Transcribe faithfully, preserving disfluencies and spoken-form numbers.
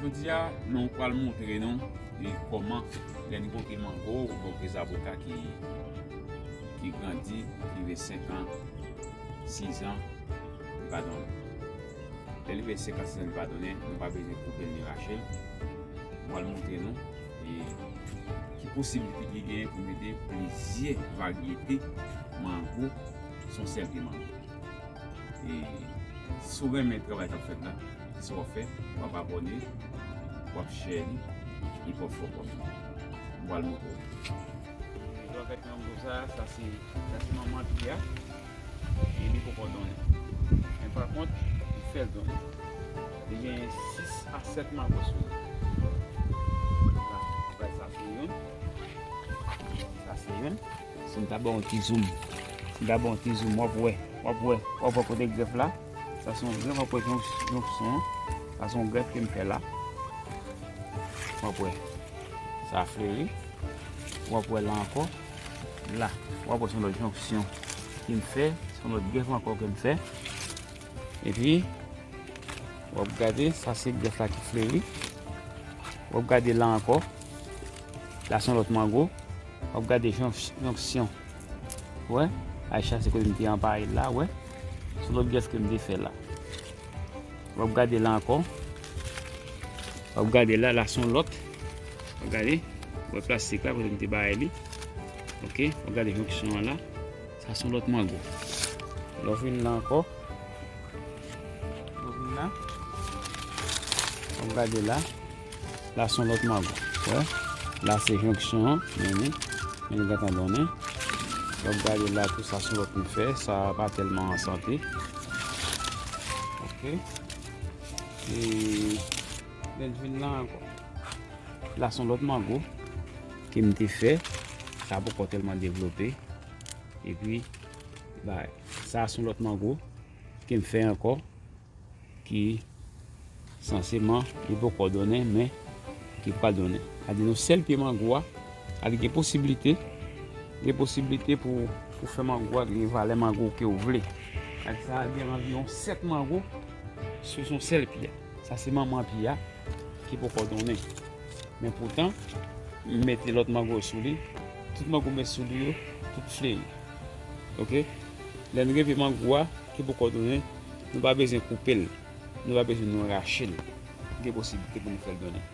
Jodi a, nou pral montre nou e kòman lè n goute mango oubyen zaboka ki, ki grandi, ki rive senk an, sis an, li pa donnen. Lè li rive senk an, sis an, li pa donnen, nou pa bezwen koupe l ni rache l. Nou pral montre nou e ki posiblite ki genyen pou mete plizyè varyete mango sou yon sèl pye mango. E si w renmen travay k ap fèt la, kisa w ap fè? W ap abòne, w ap share li, epi w ap fè w kòmantè. M pral montre w. Lè w gade mango sa, sa se, sa se manman pye a. E li poko donnen. Men pa kont, li fè l donnen. Li gen sis a sèt mango sou li. La, sa se youn. Sa se youn. Si m ta ba w yon ti zoom, si m ta ba w yon ti zoom, w ap wè, w ap wè, w ap wè kote grèf la. Sa se yon grèf, w ap wè jonk-, jonksyon an. Sa se yon grèf ke m fè la. W ap wè. Sa fleri. W ap wè la ankò. La, w ap wè se yon lòt jonksyon ke m fè, se yon lòt grèf ankò ke m fè. Epi, w ap gade, sa se grèf la ki fleri. W ap gade la ankò. La se yon lòt mango. W ap gade jonk-, jonksyon. Wè, Aisha se kote m te anpaye l la, wè. Se yon lòt grèf ke m te fè la. W ap gade la ankò. W ap gade la, la se yon lòt. W ap gade, wè plastik la, kote m te bay li. Ok, w ap gade jonksyon an la. Sa se yon lòt mango. Lè w vin la ankò, lè w vin la, w ap gade la. La se yon lòt mango. Wè? La se jonksyon an, men li, men li gentan donnen. W ap gade la tou, sa se yon lòt m fè, sa pa tèlman an sante. Ok. E lè n vin la ankò. La se yon lòt mango ke m te fè, sa poko tèlman devlope. Epi, bay, sa se yon lòt mango ke m fè ankò, ki sanseman li poko donnen, men ki pral donnen. Sa di nou sèl pye mango a, sa di gen posiblite, gen posiblite pou, pou fè mango a gen valè mango ke w vle. Sa di sa gen anviwon sèt mango sou yon sèl pye a. Sa se manman pye a ki poko donnen. Men poutan, m mete lòt mango sou li. Tout mango m met sou li yo, tout fleri. Ok? Lè n gen pye mango a ki poko donnen, nou pa bezwen koupe l. Nou pa bezwen nou rache l. Gen posiblite pou nou fè l donnen.